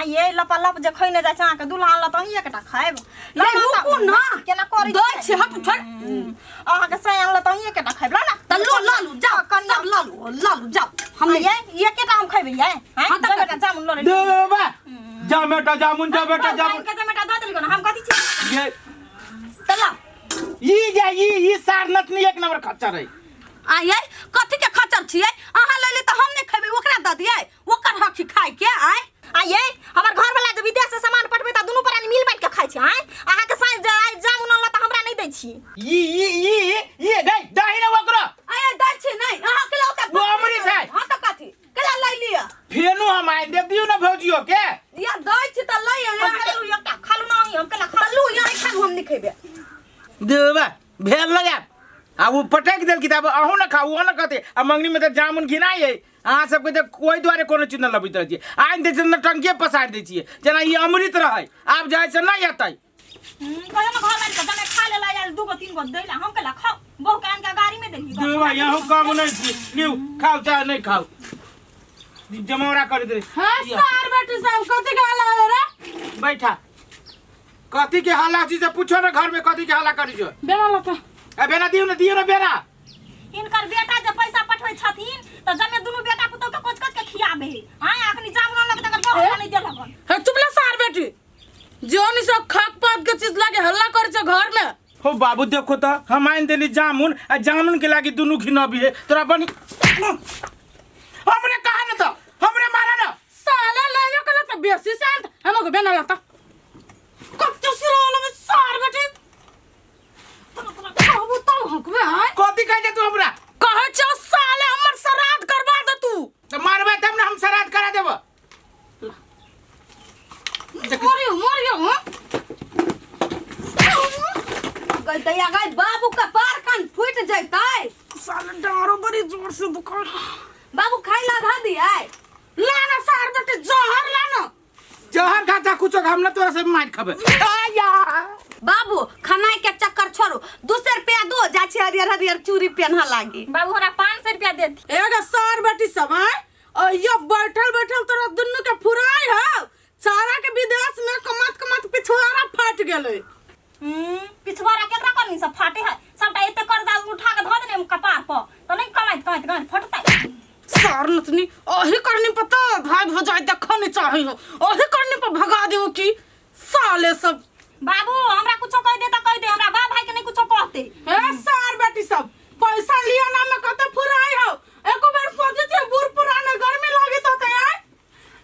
आ ये लपा लप जे खैने जाइ छै अहाँके दुल्हा अनला तऽ अहीं एकटा खायब। ये रुकू ना। केना करै दै छी, हट छोड़। अहाँके सै अनला तऽ अहीं एकटा खायब ल ना। तऽ लू लऽ लू जाओ, कनिया। सब लऽ लू, लऽ लू जाओ। हम आ नहीं ये एकेटा हम खैबै ये। हाँ, तऽ बेटा जामुन लऽ ले। दे बाबा, जा बेटा जामुन, जा बेटा जामुन। के बेटा दऽ देलको ना, हम कथी छी? ये तऽ ला। ई जा ई ई सार नतनी एक नंबर खच्चर है। आ ये कथी के खच्चर छियै? अहाँ ले ली तऽ हम नहि खेबै, ओकरा दऽ दियै? ओकर हक छी खाय के। आय आ ये हमर घर वाला जे विदेश से सामान पठबै त दुनू प्राणी मिल बांट के खाइ छै। आय अहाँ के साँझ जे आइ जामुन अनला त हमरा नहि दै छी। ई ई ई ई दे दही ने ओकरो। आय दै छी नहि, अहाँ के लौता। वो अमृत है। हां तऽ कथी केला लै लिअ? फेनु हम आनि देब, दियौ ने भौजियो के। या दै छी तऽ लै हम खालू एकटा खालू ना, हम केला खा लू, यहाँ खालू, हम नहि खेबै। देबा भेल न जायब आ ओ पटकि देलकी तऽ आब अहूँ ने खाउ, ओहो ने कहतै। आ मंगनी में तऽ जामुन घिनाइ है। अहाँ सबके तऽ ओहि दुआरे कोनो चीज नहि लबैत रहै छियै। आनि दै छियै नटंकिए पसारि दै छियै जेना ई अमृत रहै। आब जाइ से नहि एतै। कहियो ने घर वाली के जमे खा लेला आयल दूगो तीन गो दैला, हम केला खाउ, बहु के आन के गाड़ी में देली। देबा यहाँ काम नहीं छी, लिउ खाउ चाहे नहीं खाउ, जमौरा कर दे। हाँ सार बेटी सब कथी के हल्ला होले रे? बैठा, कथी के हल्ला छी से पूछो ना, घर में कथी के हल्ला करी छो? बेना लता। ए बेना दियौ ना, दियौ ना बेना। हिनकर बेटा जे पैसा पठबै छथिन तऽ जमे दुनू बेटा पुतहु के कोच कोच के खियाबे है। आय अखनी जामुन अनलक तकर बहु नहि देलक हन। हे चुप ले सार बेटी, जोन सब खाक पात के चीज लागे हल्ला करे छे घर में। हो बाबू देखो तो हम आनि देली जामुन आ जामुन के लागी दुनू घिनबी है तोरा बनी। हमरे कहा न तो हमरे मारा न। साला ले जो कला त बेसी शांत हमको बेना लता कच्चो सिरोल में सार बेटी तोरा कहबो तब हकबे। आय कथी कह दे तू हमरा? कहे छो साले हमर श्राद्ध करवा दे तू। तो मारबे तब ना हम श्राद्ध करा देबो। मरियो मरियो। हां गई दैया गई, बाबू के पार कान फूट जैतै। साले डारो बड़ी जोर से दुकान। बाबू खाइ ला धा दियै? लाना सार बेटे जहर लाना। जहर खा जा कुछो, हम ना तोरा से मार खबे। बाबू खाना के चक्कर छोड़ू, 200 रुपया दो, जा छी हरियर हरियर चूड़ी पहना लागी। बाबू हमरा 500 रुपया देत। एगो सार बेटी सब आय और ये बैठल बैठल तोरा दुन्नू के फुराई हो, सारा के विदेश में कमात कमात पिछवाड़ा फाट गेलै। पिछवाड़ा केकरा करनी सब फाटे है? सबटा एते कर्जा उठा के धऽ देने हम कपार पर तऽ नहीं कमाइत कमाइत गाँड फटतै। सार नतनी ओही करनी पता भाई भौजाई देखो नहीं चाही हो, ओही करनी पर भगा देऊ की साले सब। बाबू हमरा कुछो कह दे त कह दे, हमरा बाप भाई के नहीं कुछो कहते। ए सार बेटी सब पैसा लिया ना में कते फुराई हो, एको बेर सोचे छे बूढ़ पुराने गर्मी लागे तो ते आय।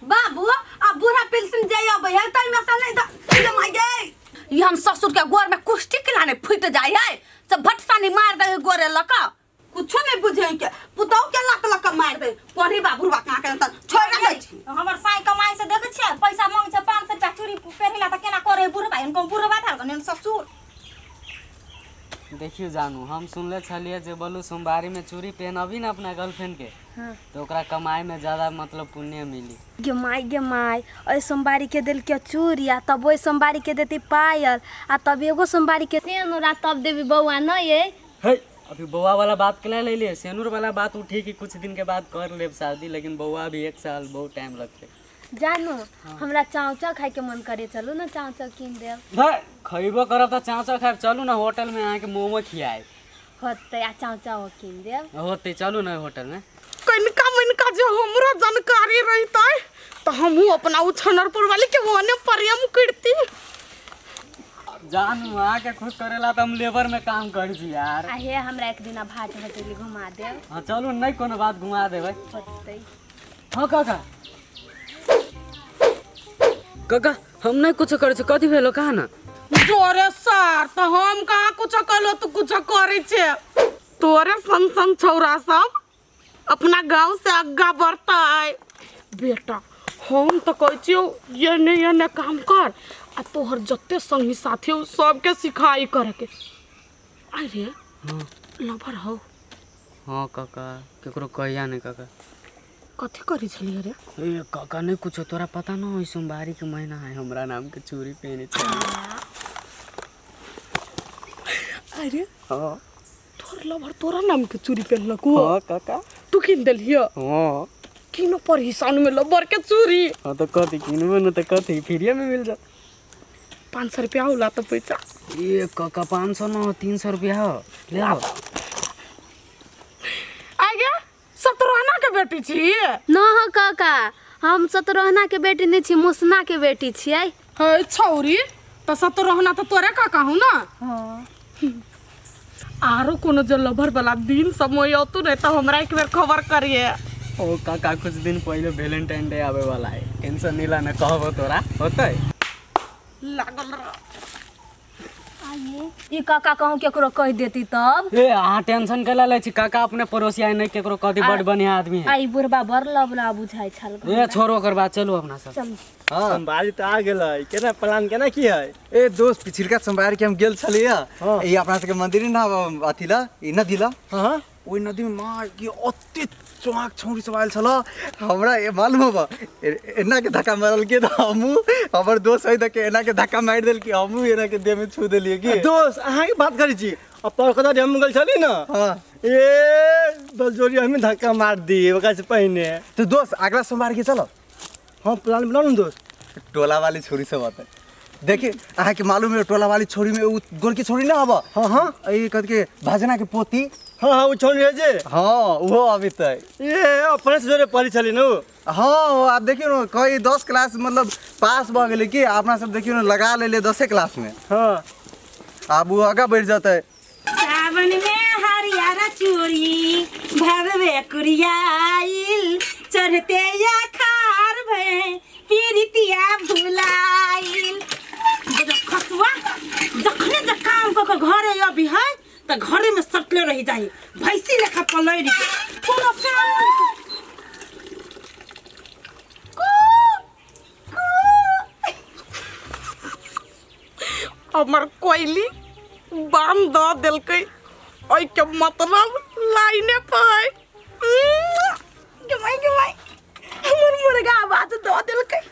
बाबू आ बूढ़ा पेंशन जाय अबै है तै में से नहीं त जमा गए। ई हम ससुर के गोर में कुश्ती के लाने फूट जाय है, सब भटसानी मार दे गोरे लक, कुछो नहीं बुझे के पुतौ के लक लक मार दे पढ़ी बाबू बा का के त छोड़ दे छी। हमर साई कमाई से देखे छियै पैसा मांगे छै 500 रुपया चूड़ी पेरहिला त केना करे बुढ़बा, इनको बुढ़बा भेल गन ससुर। देखियो जानू, हम सुनले छलिए जे बोलू सोमवारी में चूड़ी पहनबी ना अपना गर्लफ्रेंड के, तो ओकरा कमाई में ज्यादा मतलब पुण्य मिली। गे माय गे माय, एहि सोमवारी के देलकै चूड़ी आ तब ओहि सोमवारी के देती पायल आ तब एगो सोमवारी के सेनुर आ तब देबी बौआ नहीं ये। हे अभी बउआ वाला बात के ले लिए, सेनुर वाला बात उठी कि कुछ दिन के बाद कर लेब शादी, लेकिन बउआ भी 1 साल बहुत टाइम लगते। जानू हमरा चाव चाव खाए के मन करे, चलू ना चाव चाव कीन देब। भाई खइबो करब त चाव चाव खाएब, चलू ना होटल में अहाँ के मोमो खियाएब। होतै आ चाव चाव कीन देब। होतै, चलू ना होटल में। कनिका मनिका जे हमरो जानकारी रहितै त हमहूँ अपना उ छनरपुर वाली के ओने प्रेम करती। जानू अहाँ के खुश करेला त हम लेबर में काम कर छी यार। आ हे हमरा एक दिना भाट हटेली घुमा देब। हाँ चलू नहीं कोनो बात घुमा देबै। होतै। हाँ काका काका हम नहीं कुछ करै छी, कथी भेलो कहा ना? जोरे सार त हम कहाँ कुछ कहलो, तू कुछ करै छे। तोरे सन सन छौरा सब अपना गांव से आगा बढ़ता है। बेटा हम तो कहै छियौ ये ने ये ने काम कर आ तोहर जते संगी साथी हो सबके सिखाई करे के। अरे लवर हो? हाँ काका, केकरो कहिया नहीं काका। कथी करै छलियै रे? ए काका नहीं कुछो, तोरा पता न हो सोमवारी के महीना है, हमरा नाम के चूड़ी पहने छे। अरे हाँ तोहर लवर तोरा नाम के चूड़ी पहनलक हो? हाँ काका। तू किन देलियो? हाँ। किनो पर हिसान में लबर के चूड़ी। हाँ तो कथी किनबो न त कथी फ्रीए में मिल जात। 500 रुपया होला तो पैसा। ए काका 500 न 300 रुपया हो ले आओ। आ गया सतरोहना के बेटी छी। न हो काका, हम सतरोहना के बेटी नहीं छी, मुसना के बेटी छियै। है छौरी त सतरोहना त तोरे काका हूँ ना। हाँ आरो कोनो जो लभर वाला दिन समय औतु नहीं तो हमरा एक बेर खबर करिए। ओ काका कुछ दिन पहले वैलेंटाइन डे आवे वाला है, टेंशन नहीं लाना, कहबो तोरा होतै। लागल रह। आइए ई काका कहूँ केकरो कह देती तब। ए अहाँ टेंशन कैला लै छी काका, अपने पड़ोसिया नहीं केकरो कह दी, बड़ बढ़िया आदमी है। आई बुढ़बा बड़ लबला बुझाइ छल। ए छोड़ो ओकर बात, चलू अपना सब। चलू। हाँ सोमवारी तऽ आ गेलै, केना प्लान केना की है? ए दोस्त पिछिलका सोमवार के हम गेल छलियै। हाँ। ई अपना सबके मंदिर ना अथी ला ई नदी ला। हाँ ओहि नदी में मार के ओते चौक छौरी सब आयल छल। हमरा ए मालूम होबा एना के धक्का मारल के तऽ हमहूँ हमर दोस्त है के एना के धक्का मारि देल कि हमहूँ एना के देह में छू देलियै की। दोस्त अहाँके बात करै छी, आ परकदा जे हम गेल छली ना। हाँ ए बलजोरी हमें धक्का मार दिए ओकरा से पहिने। तो दोस्त अगला सोमवार के चलो। हाँ प्लान बनाउ ने दोस्त। टोला वाली छोरी सब आते देखिए, अहाँके मालूम है टोला वाली छोरी में उ गोरकी छोरी ना हबा। हाँ हाँ ई कथी के भाजना के पोती। हाँ हाँ उ छोरी है जे। हाँ उहो अबितै। ए अपने से जोरे पढ़ी छली न उ। हाँ आब देखियौ न कई 10 क्लास मतलब पास भऽ गेलै कि अपना सब देखियौ न लगा लेलियै 10 क्लास में। हाँ आब उ आगाँ बढ़ि जेतै। सावन में हरियर चूड़ी भरवे कुरियाइल, चढ़ते अखार भे पीरितिया भुलाइल। खसुआ जखने जे काम कऽ के घरे अबी है तऽ घरे में सटले रहि जाइ, भैंसी लेखा पलड़ि के कोनो काम नहि कर। हमर कोयली बाम दऽ देलकै, ओहिके मतलब लाइने पर गमाई गमाई हमर मुर्गा आवाज दऽ देलकै।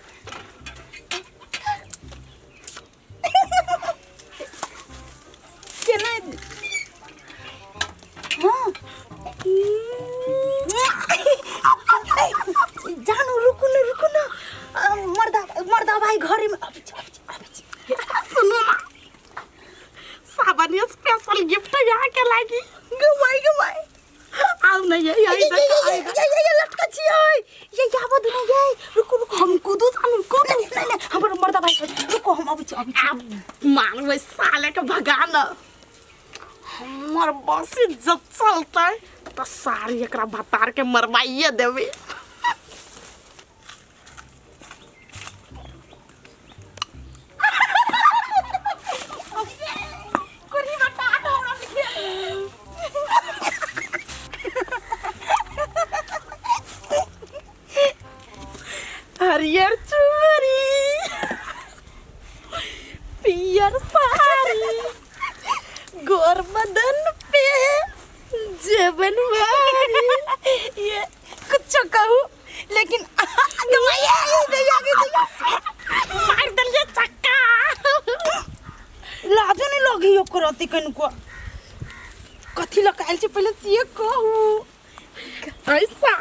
केना हाँ जानू रुकू न रुकू न, मर्दा मर्दा भाई घरे में अबै छी अबै छी अबै छी। सुनू ना सावन स्पेशल गिफ्ट यहाँ के लागी। गमाई गमाई आउ नहीं ये ये ये ये ये लटका छियै ये आबऽ दू ना ये, रुकू रुकू हम कूदू जानू कूदू। नहीं नहीं हमर मर्दा भाई रुको हम अबै छी अबै छी। आब मारबै साले के भगा न, हमर बस जब चलतै तऽ सारी एकरा भतार के मरवाइए देबै। हरियर चूड़ी पियर साड़ी गोर बदन पे जेबन वाली, ये कुछ कहू लेकिन मार देलियै चक्का। लाजो नहीं लगी ओकर अथी कनिको कथी लऽ कऽ आयल छी पहिले से कहू। ऐसा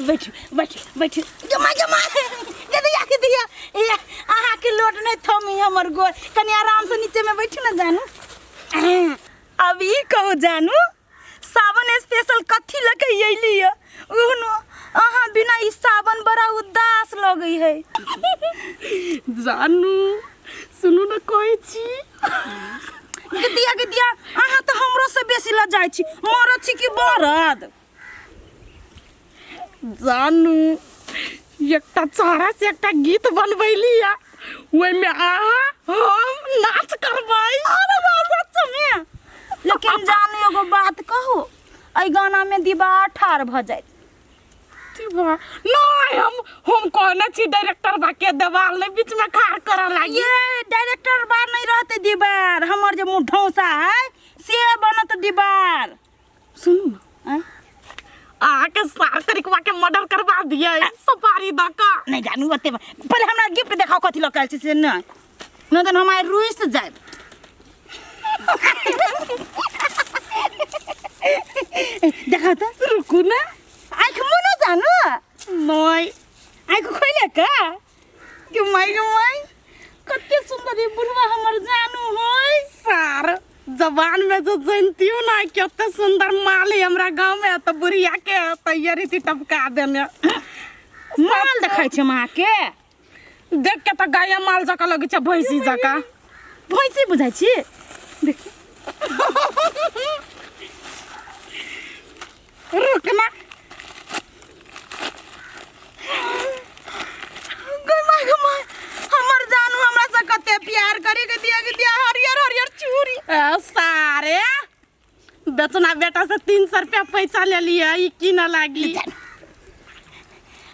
बैठू बैठू बैठू जमा जमा दे दिया के दिया। ए अहाँ के लोड नहीं थमी हमर गोर, कनी आराम से नीचे में बैठू ना जानू। अब ई कहू जानू सावन स्पेशल कथी लऽ के अयली है? ओहनो अहाँ बिना ई सावन बड़ा उदास लगै है। जानू सुनू न कहै छी। गिदिया गिदिया अहाँ तऽ हमरो से बेसी लऽ जाइ छी, मरद छी कि बरद? जानू एकटा चेहरा से एकटा गीत बनबैली या ओहिमे अहाँ हम नाच करबै। अरे वाह सच में? लेकिन जानू एगो बात कहू, एहि गाना में दीवार ठाढ़ भऽ जायत। नहीं हम कहने छी डायरेक्टर बा के देवाल नहीं बीच में खाड़ करऽ लागी। ये डायरेक्टर बा नहीं रहते दीवार, हमर जे मुँह ढौसा है से बनत दीवार। सुनू ना आँय? अहाँके सार तरीकवा के मर्डर करवा दिए सफारी दऽ कऽ। नहीं जानू ओते पहिले हमरा गिफ्ट देखाउ कथी लऽ कऽ आयल छी से। नहीं नहीं तऽ हम आइ रुसि जायब। देखा तऽ रुकू ना आँखि मुनू। जानू नहीं आँखि खोले का गे माई गे माई कते सुंदर ई बुढ़वा हमर जानू होय सार जबान में जो जनतियो ना कते सुंदर माल है हमरा गांव में तो बुढ़िया के तैयारी थी टपका देने माल देखै छै माँ के देख के तो गाय माल जका लगै छै भैंसी जका भैंसी बुझाइ छी देखी रुक ना गै माय गै माय हमर जानू हमरा से कते प्यार करे के दिया के दिया हरियर हरियर चूड़ी ए, सारे बेचना बेटा से 300 रुपया पैसा ले लिया ई की ना लागी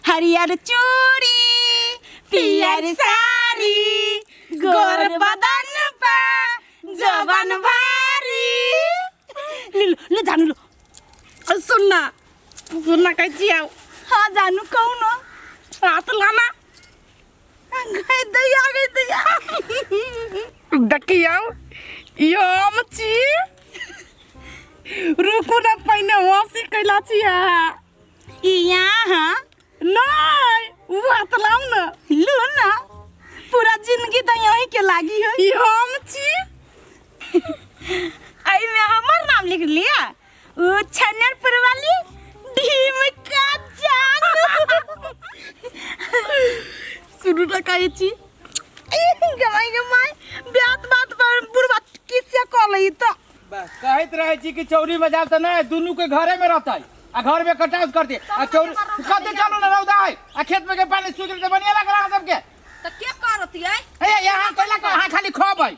हरियर चूड़ी पियर साड़ी गोर बदन पे जवन भारी ले लो ले जानू लो सुन ना सुन ना कहै छियै हाँ जानू कहू न हाथ लाना गई दैया गई दैया देखियौ ई हम छी रुकू ना पहिने हँसी कैला छी अहाँ ई यहाँ नहि ओ हाथ लाउ ने लो ना पूरा जिंदगी तो यही के लागी है ई हम छी एहिमे हमर नाम लिख लिया उ छनरपुर वाली ढीम का जान सुनू ना कहै छी गमाई गमाई बात बात पर बुढ़वा किसे कह लई तो कहैत रहै छी कि चौरी में जाब तऽ नहि दुनू के घरे में रहतै आ घर में कटाउस करते आ चौरी कते चलू ना रौदा है आ खेत में के पानी सूख गेल तऽ बढ़िया लागल अहाँ सबके तऽ के करतियै हे यहाँ कैला के अहाँ खाली खबै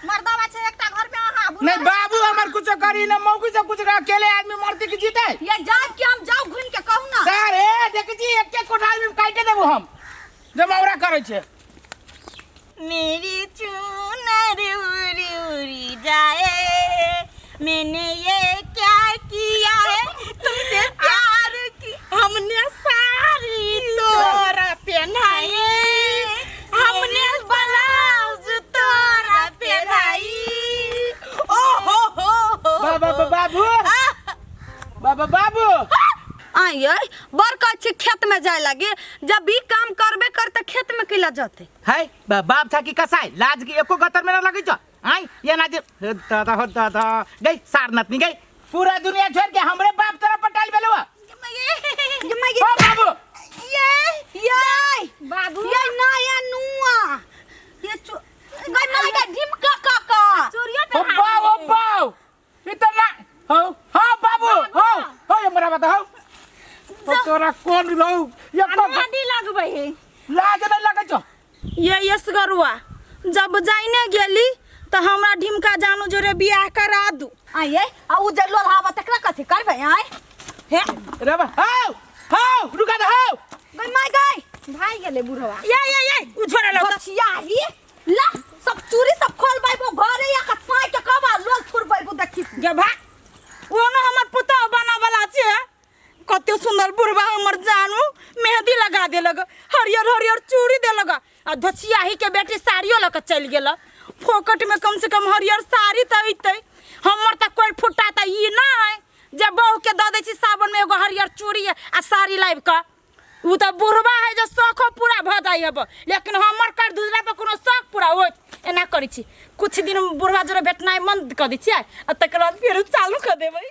मर्दवा छै एकटा घर में अहाँ बुढ़वा नहीं बाबू हमर कुछ करी ना मौकी सब कुछ अकेले आदमी मरते कि जीते ये जाब कि हम जाऊ घुमि के कहू ना सर ए देख छी एक एक कोठार में काटे देबो हम जमावड़ा करै छै मेरी चुनर उड़ी उड़ी जाए मैंने ये क्या किया है तुमसे प्यार की हमने साड़ी तोरा पहनाई हमने ब्लाउज तोरा पहनाई ओ हो हो हो बाबा बाबू बाबा बाबू आइए बड़ कहै छी खेत में जाय लागी जब ई काम करबे कर तऽ खेत में कैला जते है बाप था कि कसाई लाज के एको गतर में ना लगै छ आई ये ना जे दादा हो दादा गई सार नतनी गई पूरा दुनिया छोड़ के हमरे बाप तरफ पटाल बेलवा ओ बाबू ये ये बाबू ये नया नुआ ये गई माई का ढिमका काका चूड़ियो ओ बाऊ ओ बाऊ इतना हो हां बाबू हो हो ये मरा बता हो तो तोरा कौन रहू ये को मेहंदी लगबै है लाज नहीं लगै छ ये यसगरुआ जब जाइने गेली तऽ हमरा ढिमका जानू जोरे बियाह करा दू आइए आ उ जे लोलहावा तकरा कथी करबै आइ हे रे बा हो हो रुका दे हो गई माई गई भाई गेलै बुढ़वा ये ये ये उ छोड़ा लौ बचियाही ला सब चूड़ी सब खोलबै वो घरे या के साइ के कबा लोल थुरबै वो देखी गे भाग ओनो हमर पुतोह बना वाला छै कते सुंदर बुढ़वा हमर जानू मेहंदी लगा देलक हरियर हरियर चूड़ी देलक आ धोसियाही के बेटी साड़ियो लऽ के चलि गेल फोकट में कम से कम हरियर साड़ी तऽ अयतै हमर तऽ कोइ फुट्टा तऽ ई नहि जे बहू के दऽ दै छी सावन में एगो हरियर चूड़ी आ साड़ी लाबि कऽ उ तऽ बुढ़वा है जे शौखो पूरा भऽ जाइ हब लेकिन हमर कर दूसरा पर कोनो शौख पूरा होत एना करै छी कुछ दिन बुढ़वा जोरे भेटनाइ बंद कऽ दै छियै आ तकर बाद फेर चालू कऽ देबै।